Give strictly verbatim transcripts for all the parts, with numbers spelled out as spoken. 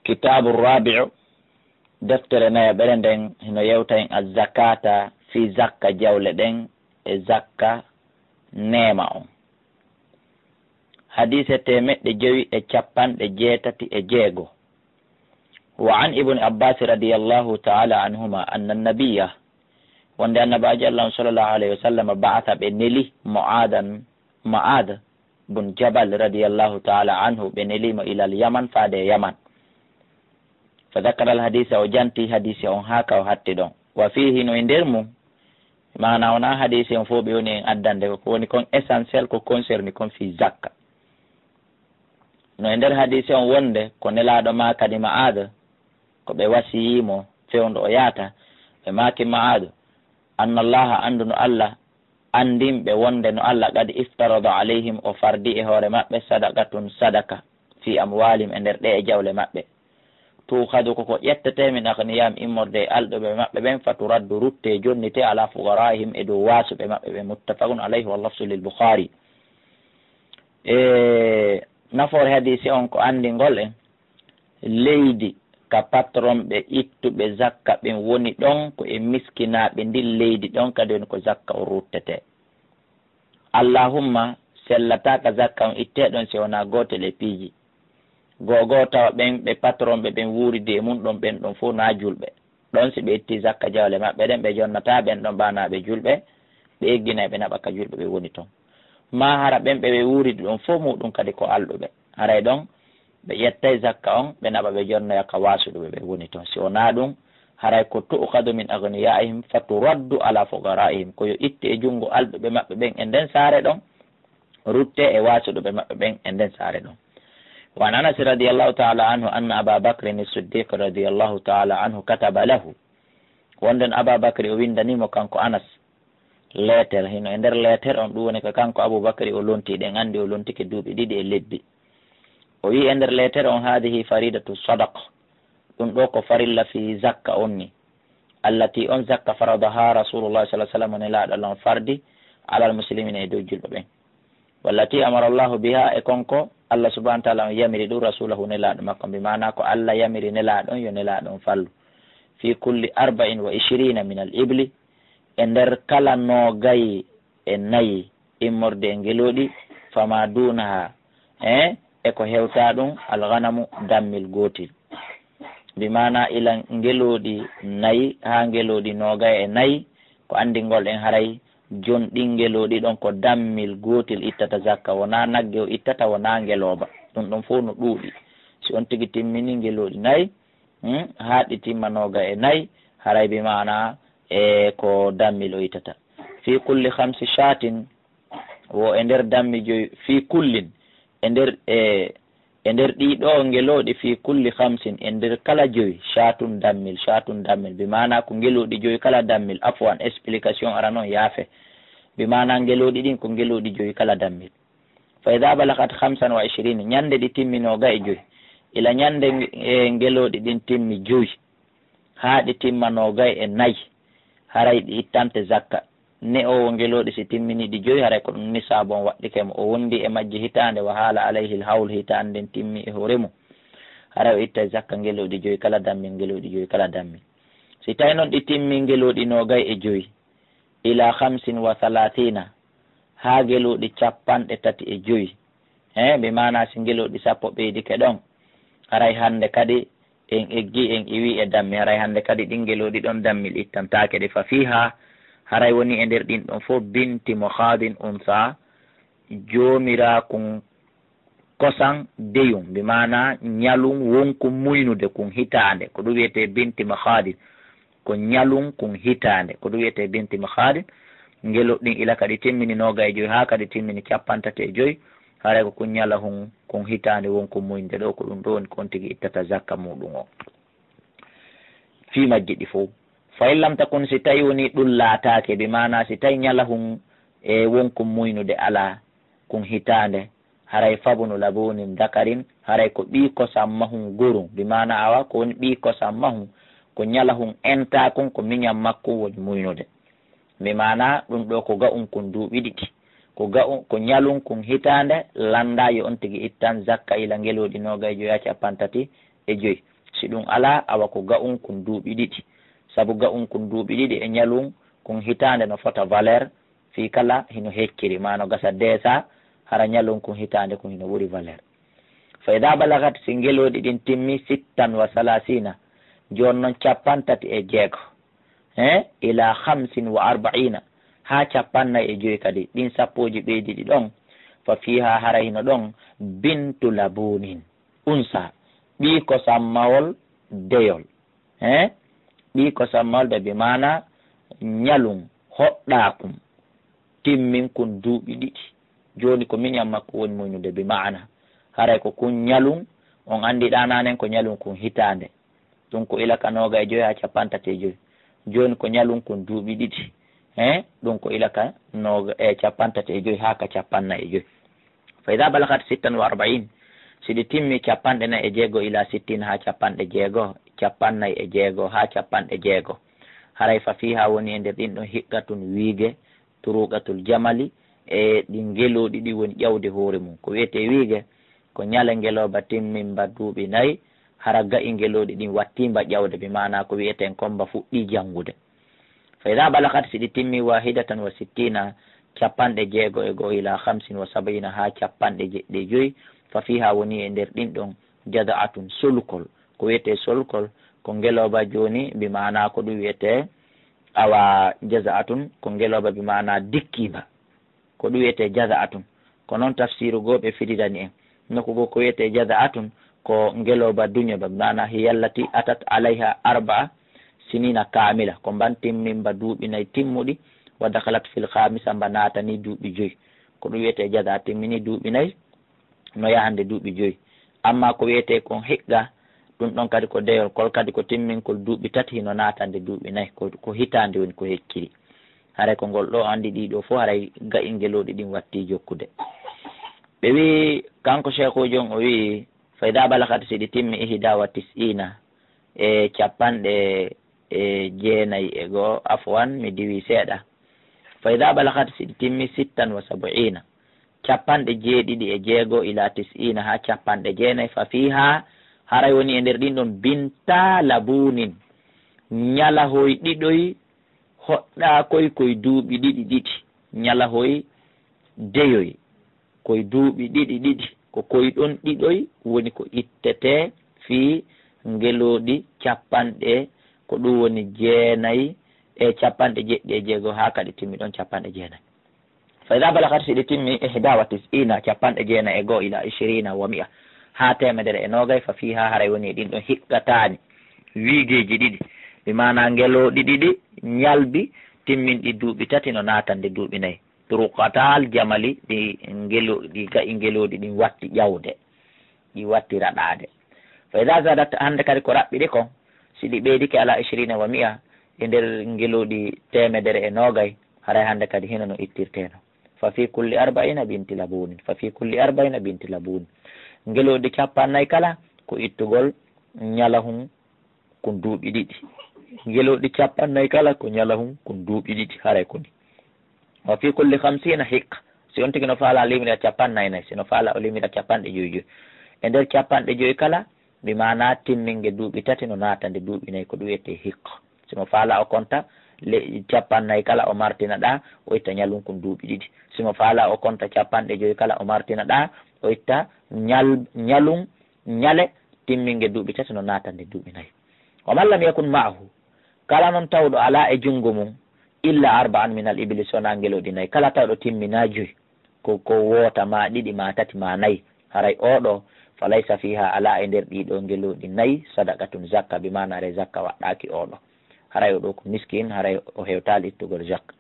Kitaabu Raabi'u, deftere nayaɓere nden, hino yewta en azzakaata fii zakka jawle ɗen e zakka neema on. Hadiise teemeɗɗe jowi e capanɗe jeetati e jeego. Wa an Ibni Abbaasi radiyallaahu ta'aalaa anhumaa anna nabiyya, wonde Annabaajo Allah on sallallaahu alayhi wa sallam ba'asa, ɓe neli Mu'aadan, Mu'aad bun Jabal radiyallaahu ta'aalaa anhu, ɓe neli mo ilal Yaman, faade e Yaman. Fa dakara al hadiisa, o janti hadiise on haa ka o hatti ɗon. Wa fiihi, no e nder mum, maanaa wonaa hadiise on fow ɓe woni en addande, ko woni kon essentiel ko concerni kon fii zakka. No e nder hadiise on wonde ko Nelaaɗo maakani Ma'aad, ko ɓe wasiyii mo fewndo o yaata, ɓe maaki Ma'aad, anna Allaaha, anndu no Alla anndin ɓe wonde no Alla qad iftarada alayhim, o fardi e hoore maɓɓe, sadaqatun, sadaka, fii amwaalihim, e nder ɗee e jawle maɓɓe. Tu'khadu, ko ko ƴettetee, min aghniyaa'ihim, immorde e alɗuɓe maɓɓe ɓen, fa turaddu, ruttee, jonnitee, alaa fuqaraa'ihim, e dow waasuɓe maɓɓe ɓen. Muttafaqun alayhi, wal lafzu lil Bukhaari. E nafoore hadiisi on ko anndingol en leydi ka patron ɓe ittuɓe zakka ɓen woni ɗon, ko e miskinaaɓe ndin leydi ɗon kadi woni ko zakka on ruttetee. Allahumma, sellataa ka zakka on ittee ɗon si wonaa gootel e piiji. Goo goo tawa ɓen ɓe patron ɓe ɓen wuuridi e mun ɗon, ɓen ɗon fow naa julɓe. Ɗon si ɓe ittii zakka jawle maɓɓe ɗen, ɓe jonnataa ɓen ɗon ɓaanaaɓe julɓe, ɓe egginay ɓe naɓa ka julɓe ɓe woni ton. Maa hara ɓen ɓe ɓe wuuridi ɗon fow muuɗum kadi ko alɗuɓe. Haray ɗon ɓe ƴettay zakka on, ɓe naɓa ɓe jonnoya ka waasuɗuɓe ɓe woni ton. Si wonaa ɗum, haray ko tu'khadu min aghniyaa'ihim fa turaddu alaa fuqaraa'ihim. Ko yo itte e junngo alɗuɓe maɓɓe ɓen e nden saare ɗon, rutte e waasuɗuɓe maɓɓe ɓen e nden saare ɗon. Wa an Anas radiyallahu ta'ala anhu anna Aba Bakrin Siddiq radiyallahu ta'ala anhu kataba lahu. Wonde no Aba Bakri o winndanii mo kanko Anas leeter, hino e nder leeter on, ɗum woni ko kanko Abu Bakri o lonti, ɗen anndi o lontike duuɓi ɗiɗi e lebbi. O wi'i e nder leeter on, "Haadihi faridatu sadaq." Ɗum ɗoo ko farilla fii zakka on ni. Allati, on zakka, faradaha Rasulullah sallallahu alaihi wasallam, Nelaaɗo Allah on fardi, alal muslimina, e dow julɓe ɓen. Wallati amara Allahu biha, e kon ko Allah subhanahu wa ta'ala on yamiri ɗum, Rasulahu, Nelaaɗo makko, bi maana ko Allah yamiri Nelaaɗo on, yo Nelaaɗo on fallu. Fi kulli arba'in wa ishirina min al ibli, e nder kala noogay e nayi immorde e ngelooɗi, fama dunaha, e, e ko hewta ɗum, al ghanamu, dammil gootil. Bi maana ila ngelooɗi nayi haa ngelooɗi noogay e nayi, ko anndingol en haray jon ɗin ngelooɗi ɗon ko dammil gootil ittata zakka, wonaa nagge o ittata, wonaa ngelooba. Ɗum ɗon fow no ɗuuɗi. Si on tigi timmini ngelooɗi nayi, hmm, haa ɗi timma noogay e nayi, haray bi maana e ko dammil o ittata. Fi kulli khamsi shatin, wo e nder dammi joyi, fi kullin, e nder, e, e nder ɗii ɗoo ngelooɗi, fi kulli khamsin, e nder kala joyi, shaatun dammil, shaatun dammil, bi maana ko ngelooɗi joyi kala dammil, afwan, explication ara non, yaafe, bi maana ngelooɗi ɗin ko ngelooɗi joyi kala dammil. Fa idha balaghat khamsan wa ishrin, ñande ɗi timmi noogay e joyi, ila ñande, e, ngelooɗi ɗin timmi joyi, haa ɗi timma noogay e nayi, haray ɗi ittante zakka. Ne o wo ngelooɗi si timmini ɗi joyi, haray ko ɗum nisaabu on waɗɗike mo. O wondi e majji hitaande, wa hala alayhi al hawl, hitaande nden timmi e hoore mum. Haray o ittay zakka ngelooɗi joyi kala dammin, ngelooɗi joyi kala dammin. Si tawi non ɗi timmi ngelooɗi noogay e joyi, ila khamsin wa thalathina, haa ngelooɗi capanɗe tati e joyi. He, bi maana si ngelooɗi sappo ɓeydike ɗon, haray hannde kadi en eggi, en iwi e dammi, haray hannde kadi ɗin ngelooɗi ɗon dammil ittantaake ɗi. Fa fiha, haray woni e nder ɗin ɗon fof, binti Makhadin unsa, joomiraa kun kosan deyun, bi maana ñalun wonkun muynude kun hitaande, ko ɗum wiyetee binti Makhadin. Ko ñalun kun hitaande, ko ɗum wiyetee binti Makhadin. Ngelooɗi ɗin ila ka ɗi timmini noogay e joyi haa ka ɗi timmini cappanɗe tati e joyi, haray ko kun ñalahun kun hitaande wonkun muynude. Ɗoo ko ɗum ɗoo woni ko on tigi ittata zakka muuɗum on. Fii majji ɗi fow. Fa in lam takun, si tawi woni ɗum laataake, bi maana si tawi ñalahun e wonkun muynude alaa kun hitaande, haray fabnu labunin dakarin, haray ko ɓii kosan mahun gorun, bi maana awa ko woni ɓii kosan mahun, ko ñalahun entaakun, ko miñan makkun woni muynude. Bi maana ɗum ɗoo ko ga'un kun duuɓi ɗiɗi, ko ga'un, ko ñalun kun hitaande, lannda yo on tigi ittan zakka ila ngelooɗi noogay e joyi haa cappanɗe tati e joyi. Si ɗum alaa, awa ko ga'un kun duuɓi ɗiɗi. Sabu ga'un kun duuɓi ɗiɗi e ñalun kun hitaande no fota valeur, fii kala hino hecciri, maa no gasa deesa, hara ñalun kun hitaande kun hino ɓuri valeur. Fa idaa balagat, si ngelooɗi ɗin timmi, sittan wa salaasiina, jooni non cappanɗe tati e jeego, he, ilaa hamsin wa arba'iina, haa cappanɗe nayi e joy kadi, ɗin sappooji ɓeydiiɗi ɗon, fa fiihaa, hara hino ɗon, bintu labuunin, unsa, ɓii kosammawol deyol. He? Ɓii kosammawol de, bi maana ñalun hoɗɗaakun, timmin kun duuɓi ɗiɗi. Jooni ko miñan makko woni muñude, bi maana haray ko kun ñalun, on anndi ɗaanaanen ko ñalun kun hitaande. Ɗum ko ila ka nooga e joy haa cappanɗe tati e joy. Jooni ko ñalun kun duuɓi ɗiɗi. He? Ɗum ko ila ka nooga e cappanɗe tati e joy haa ka cappanɗe nayi e joy. Fa idaa balagat sittan wa arba'iin, si ɗi timmi cappanɗe nayi e jeego, ilaa sittiina, haa cappanɗe jeego, cappanɗe nayi e jeego, haa cappanɗe jeego. Haray fa fiihaa woni e nder ɗin ɗon hiqqatun wiige, turuqatul jamali, e ɗi ngelooɗi ɗi woni ƴawde hoore mum. Ko wi'etee wiige, ko ñale ngelooba timmin mba duuɓi nayi, hara ga'i ngelooɗi ɗin wattii mba ƴawde, bi maanaa ko wi'eten kon mba fuɗɗii janngude. Fa idaa balagat, si ɗi timmi, waahidatan wa sittiina, cappanɗe jeego e go'o, ilaa hamsin wa sab'iina, haa cappanɗe jeɗɗi e joy, fa fiihaa woni e nder ɗin ɗon jaza'atun, solukol. Ko wi'etee solukol, ko ngelooba jooni, bi maanaa ko ɗum wi'etee, awa, jaza'atun, ko ngelooba bi maanaa dikkiima. Ko ɗum wi'etee jaza'atun. Ko noon tafsiiru goo ɓe firirani en. Nokku goo ko wi'etee jaza'atun, ko ngelooba duñoba, bi maanaa hiya allati atat alayha arba'a sinina kaamila. Ko mban timmin mba duuɓi nayi timmuɗi, wa dakhalat fil khamisa, mba naatanii duuɓi joy. Ko ɗum wi'etee jaza'a, timmini duuɓi nayi, no yahande duuɓi joy. Amma ko wi'etee kon hiqqa, ɗum ɗon kadi ko deyol, kol kadi ko timminkol duuɓi tati hino naatande duuɓi nayi, ko, ko hitaande woni ko hecciri. Haray ko ngol ɗoo anndi ɗii ɗoo fof, haray ga'i ngelooɗi ɗin wattii jokkude. Ɓe wi'i, kanko Sheekhuujo on, o wi'i, fa idaa balagat, si ɗi timmi, ihdaa wa tis'iina, e cappanɗe e jeenayi e go'o, afwan, mi diwii seeɗa. Fa idaa balagat, si ɗi timmi, sittan wa sab'iina, cappanɗe jeeɗiɗi e jeego, ilaa tis'iina, haa cappanɗe jeenayi, fa fiihaa, haray woni e nder ɗin ɗon, bintaa labuunin, ñalahoy ɗiɗoy hoɗɗaakoy koy duuɓi ɗiɗi ɗiɗi, ñalahoy deyoy koy duuɓi ɗiɗi ɗiɗi, ko koy ɗon ɗiɗoy woni ko ittetee fii ngelooɗi cappanɗe, ko ɗum woni jeenayi e cappanɗe jeɗɗi e jeego, haa kadi timmi ɗon cappanɗe jeenayi. Fa idaa balagat, si ɗi timmi, ihdaa wa tis'iina, cappanɗe jeenayi e go'o, ilaa ishiriina wa mi'a, haa teemedere e noogay, fa fiihaa, haray woni e ɗin ɗon hiqqataani wiigeeji ɗiɗi, bi maanaa ngelooɗi ɗiɗi ñalbi timminɗi duuɓi tati no naatande duuɓi nayi. Turuqatal jamali, ɗi ngelo-, ɗi ga'i ngelooɗi ɗin watti ƴawde, ɗi watti raɗaade. Fa idaa zadat, hannde kadi ko raɓɓiɗi kon, si ɗi ɓeydike alaa ishiriina wa mi'a, e nder ngelooɗi teemedere e noogay, haray hannde kadi hino no ittirteeno. Fa fii kulli arba'iina binti labuunin, fa fii kulli arba'iina binti labuunin. Ngelooɗi cappannayi kala ko ittugol ñalahun kun duuɓi ɗiɗi. Ngelooɗi cappannayi kala ko ñalahun kun duuɓi ɗiɗi, haray ko ni. Wa fii kulli khamsiina hiqqa. Si on tigi no faalaa limira cappannayi nayi, si no faalaa o limira cappanɗe joyi joyi. E nder cappanɗe joyi kala, bi maanaa timminge duuɓi tati no naatande duuɓi nayi, ko ɗum wiyetee hiqqa. Si mo faalaa o konta le-, cappannayi kala o martina ɗaa, o itta ñalun kun duuɓi ɗiɗi. Si mo faalaa o konta cappanɗe joyi kala o martina ɗaa, o itta ñal-, ñalun ñale timminge duuɓi tati no naatande duuɓi nayi. Wa man lam yakun ma'ahu, kala non tawɗo alaa e junngo mum, illa arba'an min al ibili, sonaa ngelooɗi nayi. Kala tawɗo timminaa joyi, ko, ko woota maa ɗiɗi maa tati maa nayi, haray oo ɗoo, fa laysa fiihaa, alaa e nder ɗii ɗoo ngelooɗi nayi, sadaqatun, zakka, bi maanaa haray zakka waɗɗaaki oo ɗoo. Haray oo ɗoo ko miskin, haray o hewtaali ittugol zakka.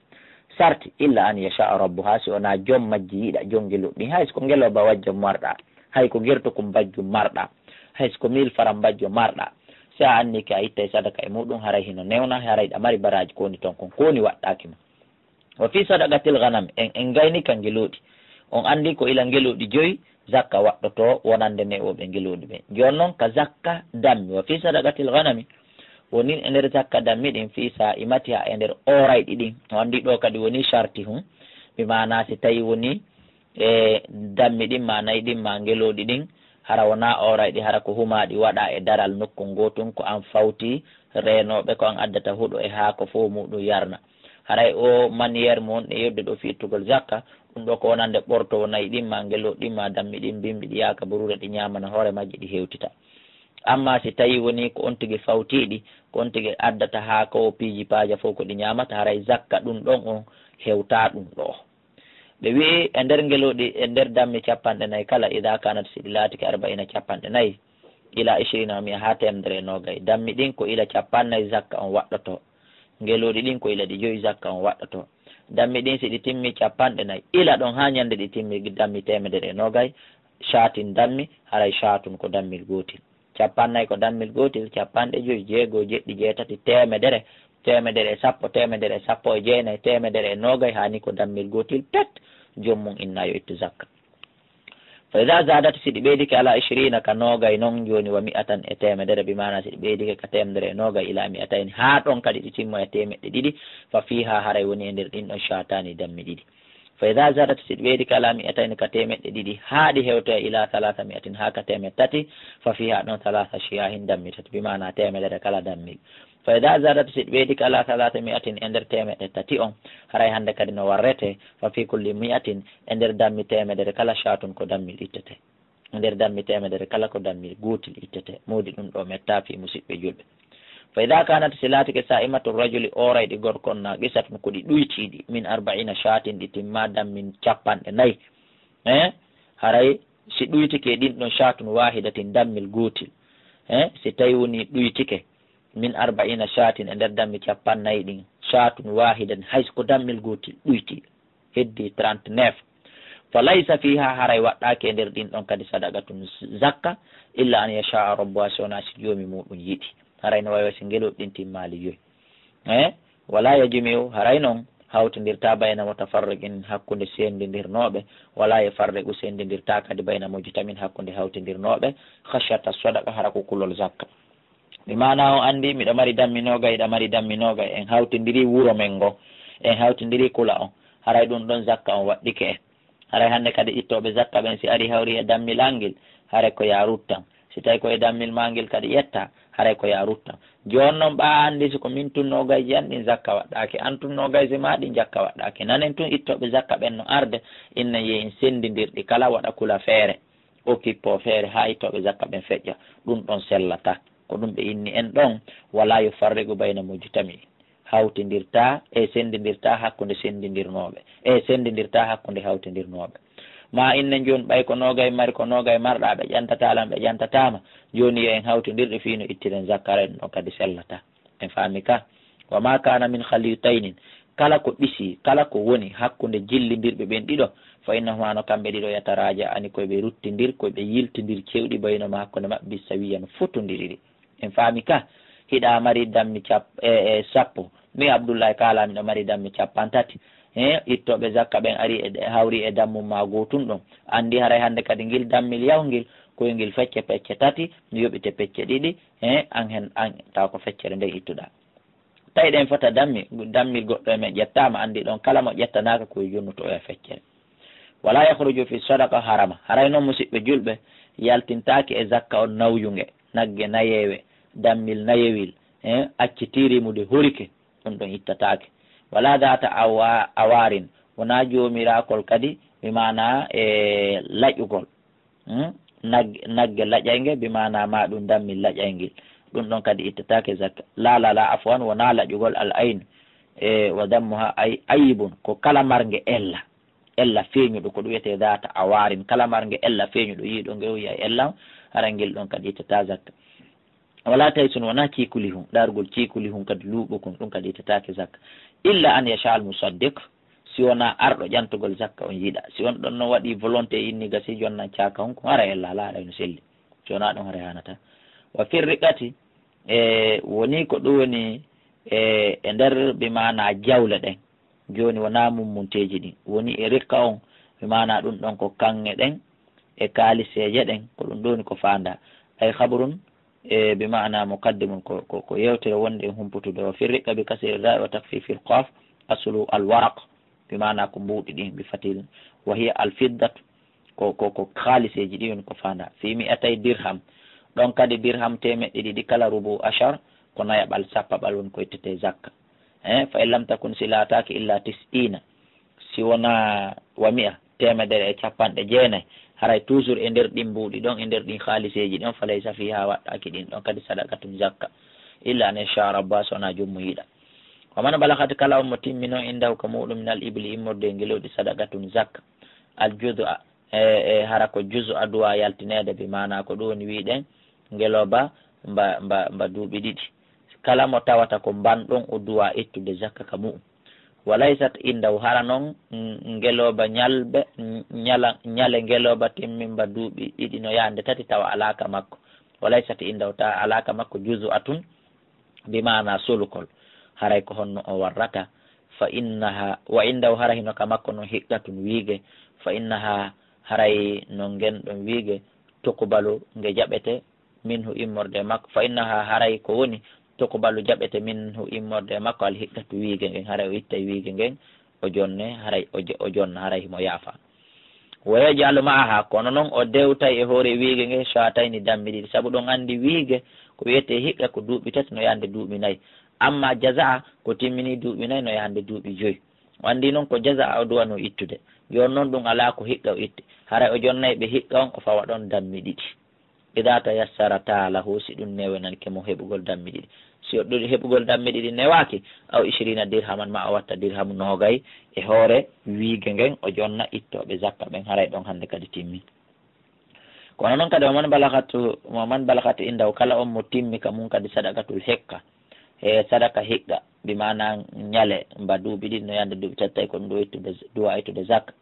Sarti, illa an yasha'a rabbuhaa, si wonaa jom majji yiɗa, jom ngelooɗi, hay so ko ngelooba wajjo marɗaa, hay ko gertokum bajjo marɗaa, hay so ko mil faran bajjo marɗaa, si a anniki a ittay sadaka e muɗum, haray hino newna, haray ɗa mari baraaji ko woni ton kon, ko woni waɗɗaaki ma. Wa fii sadaqatil ghanam, en, en ngayni ka ngelooɗi. On anndi ko ila ngelooɗi joyi, zakka waɗɗotoo wonande ne'ooɓe ngelooɗi ɓen. Jooni non ka zakka dammi, wa fii sadaqatil ghanami, woni e nder zakka dammi ɗin, fii saa'imatihaa, e nder oorayɗi ɗin. On anndi ɗoo kadi woni sarti hun, bi maanaa si tawi woni e dammi ɗin, maa nayi ɗin, maa ngelooɗi ɗin, Hara wonaa oorayɗi, hara ko humaaɗi waɗaa e daral nokku ngootun, ko an fawti reenooɓe, ko an addata huɗo e haako fow muuɗun yarna. Haray oo maniyeer mo wonɗen yeddude ɗoo fii ittugol zakka, ɗun ɗoo ko wonande ɓortowo nayi ɗin, maa ngelooɗi ɗin, maa dammi ɗin, bimbi ɗi, yaaka buruure ɗi ñaamana hoore majji, ɗi hewtita. Ammaa si tawii wonii ko on tigi fawtii ɗi, ko on tigi addata haako oo piiji paaja fow ko ɗi ñaamata, haray zakka ɗun ɗon on hewtaa ɗun ɗoo. Ɓe wi'i e nder ngelooɗi, e nder dammi cappanɗe nayi kala, idaa kaanat, si ɗi laatike, arba'iina, cappanɗe nayi, ilaa ishiriina wa mi'a, haa teemedere e noogay. Dammi ɗin ko ila cappannayi zakka on waɗɗotoo. Ngelooɗi ɗin ko ila ɗi jowi zakka on waɗɗotoo. Dammi ɗin si ɗi timmi cappanɗe nayi, ila ɗon haa ñande ɗi timmi dammi teemedere e noogay, shaatin dammi, haray shaatun ko dammil gootil. Cappannayi ko dammil gootil, cappanɗe jowi, jeego, jeɗɗi, jeetati, teemedere, teemedere e sappo, teemedere e sappo e jeenayi, teemedere e noogay, haa ni ko dammil gootil pet, joom mun inna yo ittu zakka. Fa idaa zaadat, si ɗi ɓeydike alaa ishiriina ka noogay non, jooni wa mi'atan e teemedere, bi maanaa si ɗi ɓeydike ka teemedere e noogay ilaa mi'atayni, haa ɗon kadi ɗi timmoya teemeɗɗe ɗiɗi, fa fiihaa, haray woni e nder ɗin ɗon shaataani dammi ɗiɗi. Fa idaa zaadat, si ɗi ɓeydike alaa mi'atayni ka teemeɗɗe ɗiɗi, haa ɗi hewtoya ilaa salaasa mi'atin, haa ka teemeɗɗe tati, fa fiihaa ɗon salaasa shiyaahin dammi tati, bi maanaa teemedere kala dammil. Fa idaa zaadat, si ɗi ɓeydike alaa salaasa mi'atin e nder teemeɗɗe tati on, haray hande kadi no warretee, fa fii kulli mi'atin, e nder dammi teemedere kala shaatun ko dammil ittete. E nder dammi teemedere kala ko dammil gootil ittete. Moodi ɗun ɗoo mettaa fii musiɓɓe julɓe. Fa idaa kaanat, si laatike saa'imatu rajuli, oorayɗi gorko on, naaqisatun, ko ɗi ɗuytiiɗi, min arba'iina shaatin, ɗi timmaa dammi cappanɗe nayi. Eh? Haray si ɗuytike ɗin ɗon shaatun waahidatin, dammil gootil. Eh? Si tawii wonii ɗuytike, min arba'iina shaatin, e nder dammi cappannayi ɗin, shaatun waahidatin, hay si ko dammil gootil ɗuyti, heddii trente-neuf. Fa laysa fiihaa, haray waɗɗaaki e nder ɗin ɗon kadi sadaqatun, zakka, illa an yasha'a rabbuhaa, si wonaa si joomi muuɗun yiɗi. Haray no wayi wa si ngelooɗi ɗin timmaali jowi. Eh? Walaa yajmi'u, haray non hawtindirtaa, bayna mutafarriqin, hakkunde senndindirnooɓe, walaa yufarriqu, senndindirtaa kadi, bayna mujtami'in, hakkunde hawtindirnooɓe, khashyata sadaqa, hara ko kulol zakka. Bi maanaa on anndi miɗo mari dammi noogay, hiɗa mari dammi noogay, en hawtindirii wuro men ngo, en hawtindirii kula on, haray ɗun ɗon zakka on waɗɗike en. Haray hande kadi ittooɓe zakka ɓen, si arii hawrii e dammil angil, haray ko yo a ruttan. Si tawii ko e dammil maa ngil kadi ƴettaa, haray ko yo a ruttan. Jooni non ɓaa anndi si ko min tun noogayji an ɗin zakka waɗɗaaki, an tun noogayji maa ɗin zakka waɗɗaaki. Nanen tun ittooɓe zakka ɓen no arde, inna yo en senndindir ɗi kala, waɗa kula feere, o kippoo feere haa ittooɓe zakka ɓen feƴƴa. Ɗun ɗon sellataa. Ko ɗun ɓe inni en ɗon, walaa yufarriqu bayna mujtami'in. Hawtindirtaa, e senndindirtaa hakkunde senndindirnooɓe, e senndindirtaa hakkunde hawtindirnooɓe. Maa inne jooni ɓay ko noogay mari, ko noogay marɗaa, ɓe ƴantataa lan, ɓe ƴantataa ma. Jooni yo en hawtindir ɗi fii no ittiren zakka, ɗun ɗon kadi sellataa. En faami ka? Wa maa kaana min khalitayni, kala ko ɗisii, kala ko woni hakkunde jillindirɓe ɓen ɗiɗo, fa innahumaa, no kamɓe ɗiɗo, yataraaja'aani, ko ɓe ruttindir, ko ɓe yiltindir cewɗi, baynahumaa, hakkunde maɓɓe, bissawiyyan, fotondiri ɗi. En faami ka? Hiɗa mari dammi cap-, e, e, sappo. Mi Abdullahi kaala miɗo mari dammi cappanɗe tati. He, ittooɓe zakka ɓen ari e, e hawri e dammum maa gootun ɗon. Anndi haray hande kadi ngil dammil yawngil, ko yo ngil fecce pecce tati, mi yoɓite pecce ɗiɗi. He, an hen, an taw ko feccere nden ittuɗaa. Tawi ɗen fota dammi, dammil goɗɗo e men ƴettaama, anndi ɗon kala mo ƴettanaaka ko yo jonnuto oya feccere. Walaa yakhruju fi sadaqa harama. Haray non musiɓɓe julɓe, yaltintaake e zakka on nawyunge, nagge nayeewe, dammil nayewil, eh, acciti rimude horike, ɗun ɗon ittataake. Walaa daata awa-, awaarin, wonaa joomiraakol kadi, bi maanaa e laƴugol. Hmm? Nag-, nagge laƴaynge, bi maanaa maa ɗun dammil laƴayngel. Ɗun ɗon kadi ittataake zakka. Laa, laa, laa, afwan, wonaa laƴugol al ayn. E, wa dammuha ay-, ayibun, ko kala marnge ella. Ella feeñuɗo, ko ɗun wiyetee daata awaarin. Kala marnge ella feeñuɗo, yiiɗo nge wi'a ella, hara ngel ɗon kadi ittataa zakka. Walaa taysun, wonaa ciikulihun, ɗaargol ciikulihun kadi luuɓukun, ɗun kadi ittataake zakka. Illa an yasha al musaddiq, si wonaa arɗo ƴantugol zakka on yiɗa. Si on ɗon no waɗi volonté inni gasi jonnan caaka hun, ko hara ella alaa, haray no selli. Si wonaa ɗun haray haanataa. Wa fir riqati, e, woni ko ɗun woni, e, e nder bi maanaa jawle ɗen. Jooni wonaa mummunteeji ɗin. Woni e riqa on, bi maanaa ɗun ɗon ko kaŋŋe ɗen, e kaaliseeje ɗen, ko ɗun ɗon woni ko faandaa. Ay khabrun, e, bi maanaa muqaddamun, ko, ko, ko yewtere wonde e humputude. Wa fir riqa bi kasri raa wa takhfifil qaaf, aslu al waraq, bi maanaa ko mbuuɗi ɗin, bi fathil, wa hiya al fiddatu, Ko, ko, ko haaliseeji ɗi woni ko faandaa. Fi mi'atay dirham. Ɗon kadi dirham teemeɗɗe ɗiɗi kala rubu ashar, ko nayaɓal sappaɓal woni ko ittete zakka. Eh, fa in lam takun, si laataaki illa tis'ina, si wonaa wa mi'a, teemedere e capanɗe jeenayi, haray toujours e nder ɗin mbuuɗi ɗon, e nder ɗin haaliseeji ɗon, fa laysa fiha, waɗɗaaki ɗin ɗon kadi sadaqatun zakka. Illa an yasha rabbuha, so wonaa joom mum yiɗa. Wa man balagat, kala on mo timmino, indahu ka muɗum, minal ibli, immorde e ngelooɗi, sadaqatun zakka. Al juz'a, e, e hara ko juz'a duwa yaltineede, bi maanaa ko ɗum woni wi'uɗen ngelooba mba, mba, mba duuɓi ɗiɗi. Kala mo tawata ko mban ɗon o duwa ittude zakka ka mu'um. Wa laysat indahu, hara non, mm, ngelooba ñalbe, mm, ñala, ñale ngelooba timmimba duuɓi ɗiɗi no yahande tati tawa alaa ka makko. Wa laysat indahu, tawa alaa ka makko juz'atun, bi maanaa solukol. Haray ko honno o warrata? Fa innaha, wa indahu, hara hino ka makko non hiqqatun wiige. Fa innaha, haray no ngen ɗon wiige, tuqbalu, nge jaɓete, minhu, immorde e makko. Fa innaha, haray ko woni, tuqbalu, jaɓete, minhu, immorde e makko, al hiqqatu, wiige ngen. Haray o ittay wiige ngen, o jonne, haray o jo-, o jonna, haray himo yaafa. Wa yaj'alu ma'aha, kono non o dewtay e hoore wiige nge, shatayni, dammi ɗiɗi. Sabu ɗon anndi wiige ko wi'etee hiqqa ko duuɓi tati no yahande duuɓi nayi. Amma jaza'a ko timmini duuɓi nayi no yahande duuɓi joyi. O anndi non ko jaza'a o duwano ittude. Jooni non ɗum alaa ko hiqqa o itti. Haray o jonnay ɓe hiqqa on, o fawa ɗon dammi ɗiɗi. Ida tayassarata lahu, si ɗum newenanke mo heɓugol dammi ɗiɗi. Si o ɗum heɓugol dammi ɗiɗi newaaki, aw ishrina dirhaman, ma o watta dirhamu noogay e hoore wiige ngen, o jonna ittooɓe zakka ɓen, haray ɗon hande kadi timmi. Kono non kadi, wa man balagatu, wa man balagatu indahu, kala on mo timmi ka mun kadi sadaqatul hikka, e sadaka hiqqa, bi maana ñale mba duuɓi ɗiɗi no yande duuɓi tati, tawi ko ɗum ɗo ittude, duwa ittude zakka.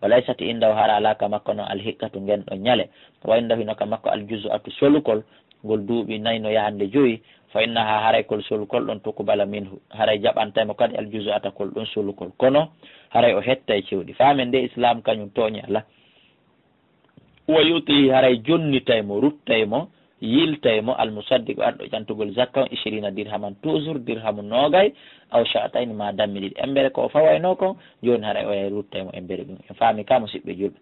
Wa laysat indahu, hara alaa ka makko non al hiqqatu, ngen ɗon ñale. Wa indahu, hino ka makko al juzu'atu, solukol, ngol duuɓi nayi no yahande joyi. Fa innaha, haray kol solukol ɗon, tuqbala minhu, haray jaɓantay mo kadi al juzu'ata, kol ɗon solukol. Kono haray o hettay cewɗi. Faamen nde Islam kañum tooñe alaa. Wa yu'ti, haray jonnitay mo, ruttay mo, yiltay mo, al musaddiqu, arɗo ƴantugol zakka on, ishrina dirhaman, toujours dirhamu noogay, aw sha'tayni, ma dammi ɗiɗi. Embere ko o fawayno kon, jooni haray o yahay ruttay mo embere ɗum. En faami ka, musiɓɓe julɓe?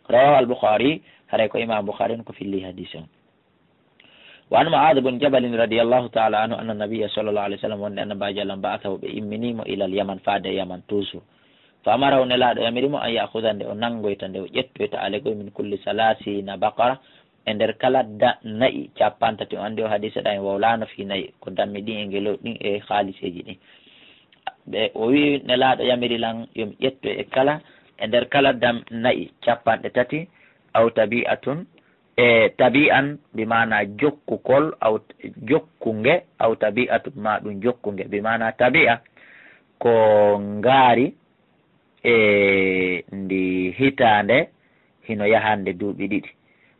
Rawahu al Bukhari, haray ko Imam Bukhari on ko filli hadis on. Wa an Mu'adh bin Jabal radiyallahu ta'ala anhu anna Nabiyya sallallahu alayhi wa sallam, wonde Annabaajo Allah ba'athahu, ɓe immini mo, ilal Yaman, faade Yaman toujours. Fa amarahu, Nelaaɗo yamiri mo, an ya'khudha, nde o nanngoyta, nde o ƴettoyta, alegoy, min kulli salasina baqara, e nder kala da-, na'i capantati. O anndi o hadisa ɗa en wawlaano fii na'i, ko dammi ɗin e ngelo ɗin e haaliseeji ɗin. Ɓe, o wi'i, Nelaaɗo yamiri lan yo mi ƴettoy e kala, e nder kala dam-, na'i capanɗe tati, aw tabi'atun, e tabi'an, bi maana jokkukol, aw t-, jokkunge, aw tabi'atun, ma ɗum jokkunge, bi maana tabi'a ko ngaari e ndi hitaande hino yahande duuɓi ɗiɗi.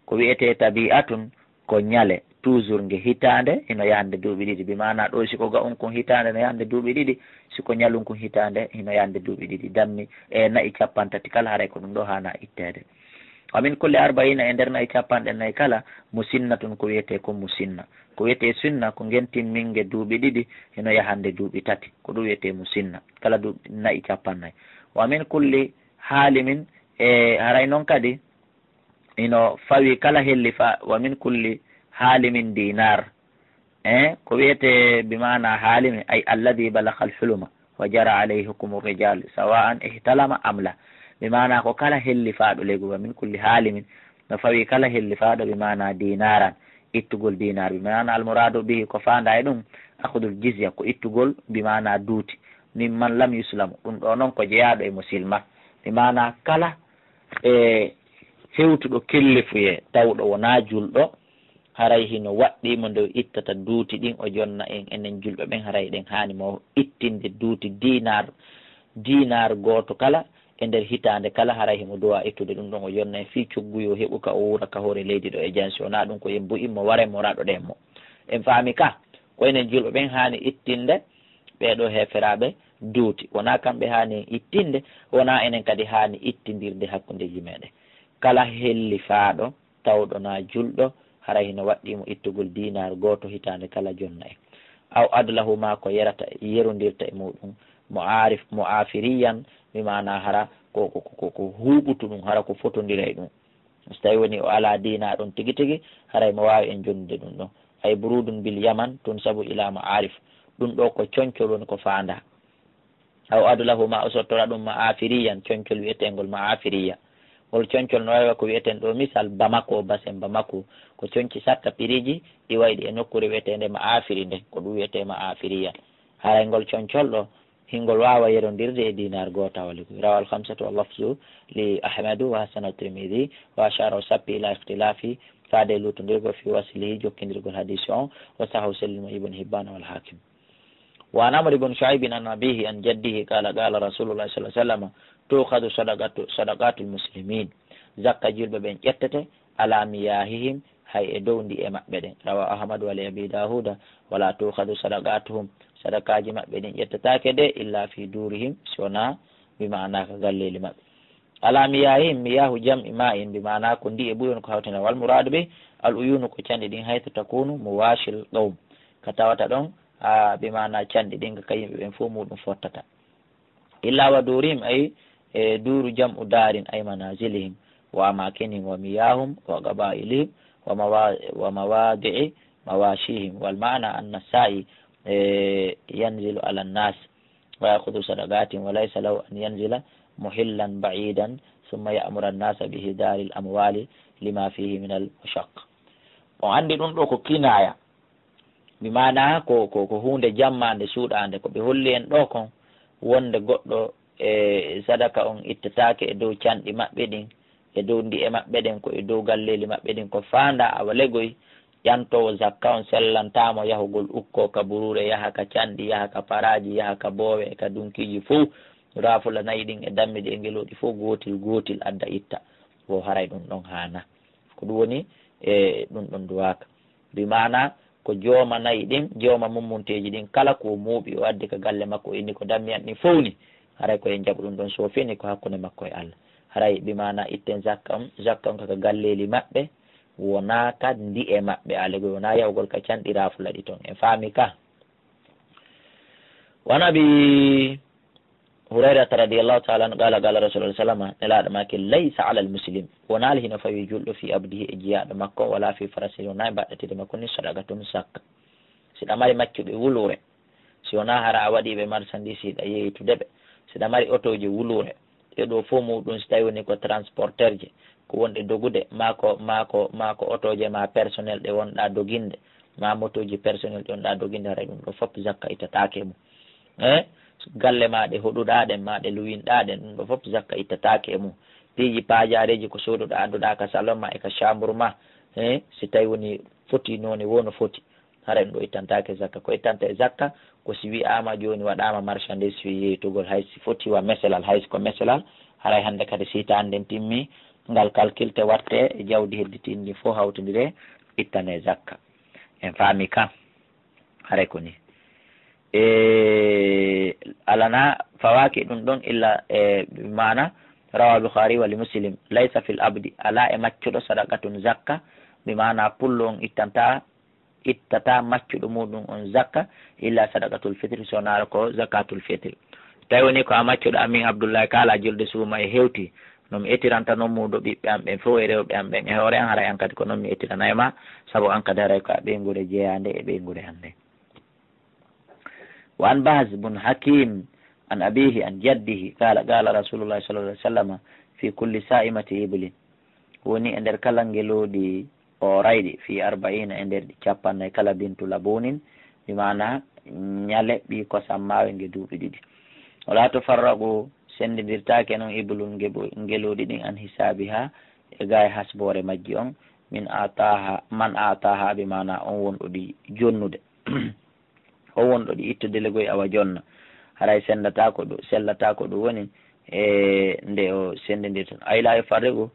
Ko wi'etee tabi'atun ko ñale, toujours nge hitaande hino yahande duuɓi ɗiɗi, bi maana ɗo si ko ga'un kun hitaande no yahande duuɓi ɗiɗi, si ko ñalun kun hitaande hino yahande duuɓi ɗiɗi. Dammi e na'i capantati kala, haray ko ɗum ɗo haana itteede. Wa min kulli arba'ina, e nder na'i capanɗe nayi kala, musinnatun, ko wiyetee ko musinna. Ko wiyetee sunna ko ngen timminge duuɓi ɗiɗi hino yahande duuɓi tati, ko ɗum wiyetee musinna, kala duuɓi na'i capannayi. Wa min kulli halimin, e haray non kadi hino fawi kala hellifa-, wa min kulli halimin dinar. Eh, ko wiyetee bi maana halimi, ay alladhi balagha al-huluma wa jara alayhi hukmu rijal, sawa'an ihtalama am la. Bi maana ko kala hellifaaɗo leygu, wa min kulli halimin, no fawi kala hellifaaɗo, bi maana dinaran, ittugol dinar. Bi maana al-muradu bihi, ko faanda e ɗum, akhdul jizya, ko ittugol, bi maana duuti, mimman lam yuslam. Ɗum ɗo non ko jeyaaɗo e musilma. Bi maana kala e hewtuɗo kellifuyee, tawɗo wonaa julɗo, haray hino waɗɗii mo nde o ittata duuti ɗin, o jonna en, enen julɓe ɓen, haray eɗen haani mo ittinde duuti dinar, dinar gooto kala e nder hitaande kala, haray himo duwa ittude ɗum ɗon, o jonna en fii coggu yo heɓu ka o wuura ka hoore leydi ɗo e jansi. Wonaa ɗum ko en mbu'in mo, waren mo, raɗoɗen mo. En faami ka? Ko enen julɓe ɓen haani ittinde ɓee ɗoo heeferaaɓe duuti. Wonaa kamɓe haani en ittinde, wonaa enen kadi haani ittindirde hakkundeeji meɗen. Kala hellifaaɗo tawɗo na julɗo, haray hino waɗɗii mo ittugol dinar gooto hitaande kala, jonna en. Aw adlahu, maa ko yerata, yerondirta e muɗum, mo aarif, mo aafiriyan, bi maana hara ko, ko, ko, ko, ko huuɓutu ɗum, hara ko fotondira e ɗum. So tawi woni o alaa dinar ɗon tigi tigi, haray mo waawi en jonnude ɗum ɗon. Ay burudun bil Yaman tunsabu ila ma'arif. Ɗum ɗo ko concol woni ko faandaa. Aw adlahu ma o sottora ɗum ma'afiriyan, concol wi'eteengol ma'afiriya. Ngol concol no wayi wa ko wi'eten ɗo misal Bamako, basen Bamako. Ko conci satta piriji ɗi wayɗi e nokkuure wi'eteende ma'afiri nde, ko ɗum wi'etee ma'afiriya. Haray ngol concol ɗo, hingol waawa yerondirde e dinar gootawal. Rawal khamsatu wal lafzu li Ahmadu wa hasana Tirmidhi wa ashara o sappi ila ikhtilafi faade lutondirgol fi waslihi jokkindirgol hadisi on wa sahahu Muslim ibn Hibban wal Hakim. Wa an Amr ibn Shu'aib an abihi an jaddihi qala qala Rasulullah sallallahu alaihi wasallam tukhadhu sadaqatu sadaqatul muslimin. Zakka julɓe ɓen ƴettete ala miyahihim hay e dow ndi'e maɓɓe ɗen. Rawa Ahmad wa li Abi Dawuda wala tukhadhu sadaqatuhum. Sadakaaji maɓɓe ɗin ƴettataake de illa fi durihim si wonaa bi maana ka galleeli maɓɓe. Ala miyahihim, miyahu jam'i ma'in bi maana ko ndi'e buy on ko hawtena wal muradu bi al uyunu ko canɗi ɗin haythu takunu muwashil qawm ka tawata ɗon a bi maana canɗi ɗin ka yimɓe ɓen fof muɗum fottata. Illa wa durihim ay e duru jam'u darin ay manazilihim wa amakinihim wa miyahum wa qabailihim wa mawa- wa mawadi'i mawashihim wal maana anna sa'i e yanzilu ala nas wa yakhudhu sadaqatihim wa laysa lahu an yanzila muhillan ba'idan thumma ya'muru an-nasa bi ihdaril amwali lima fihi min al-mashaqqa. On andi ɗum ɗo ko kinaya, bi maana ko, ko, ko huunde jammaande suuɗaande. Ko ɓe holli en ɗo kon wonde goɗɗo e sadaka on ittataake e dow canɗi maɓɓe ɗin, e dow ndi'e maɓɓe ɗen, ko e dow galleeli maɓɓe ɗin, ko faandaa awa legoy ƴantoowo zakka on sellantaamo yahugol ukkoo ka buruure, yaha ka canɗi, yaha ka paraaji, yaha ka boowe e ka dunkiiji fow, raafula nayi ɗin e dammiɗi e ngelooɗi fow gootil gootil adda itta. Wo haray ɗum ɗon haana. Ko ɗum woni e ɗum ɗon duwaaka. Bi maana ko jooma nayi ɗin, jooma mummunteeji ɗin, kala ko muuɓi o addi ka galle makko, inni ko dammiyan ɗin fow ni, haray ko en jaɓu ɗum ɗon soofini ko hakkunde makko e Allah. Haray bi maana itten zakka on, zakka on kaka galleeli maɓɓe, wonaa ka ndi'e maɓɓe, alegol wonaa yahugol ka canɗi raafula ɗi ton. En faami ka? Wa an Abi Hurayrata radiyallahu ta'ala anhu qala qala Rasulullah sallallahu alaihi wasallam, Nelaaɗo maaki, laysa alal muslim, wonaali hino fawi julɗo fi abdihi e jiyaaɗo makko, wala fi farasihi, wonaa e baɗɗatiiɗo makko ni sadaqatun zakka. Si ɗa mari maccuɓe wuluure, si wonaa hara a waɗi ɓe marchandise hiɗa yeeytude ɓe, si ɗa mari otooje wuluure, ɗe ɗo fof muɗum si tawi woni ko transporteur je, ko wonɗe dogude, maa ko, maa ko, maa ko otooje ma personnel ɗe wonɗa doginde, maa motooji personnel ɗi wonɗa doginde, haray ɗum ɗo fof zakka ittataake e mum. E galle ma ɗe hoɗuɗa ɗen, ma ɗe luwinɗa ɗen, ɗum ɗo fof zakka ittataake e mum. Piiji paajaareeji ko sooduɗa adduɗa ka salon ma e ka chambre ma, e si tawi woni foti noone wo no foti, haray ɗum ɗo ittantaake zakka. Ko ittanta e zakka ko si wi'aama jooni waɗaama marchandise fii yeeytugol, hay si foti wa meselal, hay si ko meselal, haray hannde kadi si hitaande nden timmi, ngal calcul te watte e jawdi hedditiindi fof hawtindire, ittane zakka. En faami ka? Haray ko ni. E alana fawaaki ɗum ɗon illa e maana rawa Bukhari wa li Muslim, laysa fil abdi, alaa e maccuɗo sadaqatun zakka, bi maana pullo on ittanta, ittata maccuɗo muɗum on zakka, illa sadaqatul fitri, so wonaa ko zakatul fitri. Tawi woni ko a maccuɗo amin Abdullahi, kala julde suuma e hewti, no mi etiranta non muudo ɓiɓɓe am ɓen fof e rewɓe am ɓen e hoore am, haray an kadi ko non mi etiranay ma, sabu an kadi haray ko a ɓeynguure jeyaande e ɓeynguure an nden. Wa an Bahz bun Hakim an abihi an jaddihi, qala, qala Rasulullah sallallahu alaihi wasallam, fi kulli sa'imati iblin. Woni e nder kala ngelooɗi o rayɗi, fi arba'ina, e nder ɗi cappannayi, kala bintu labunin, bi maana ñale ɓii kosam maawe nge duuɓi ɗiɗi. Wala tufarraqu, sendindirtaake non iblun nge-, ngelooɗi ɗin an hisaabiha, e gaay hasboore majji on, min ataha, man ataha, bi maana on wonɗo ɗi jonnude. O wonɗo ɗi ittude legoy awa jonna. Haray sendata ko ɗum, sellata ko ɗum woni e nde o sendindirta. Ay la yufarriqu,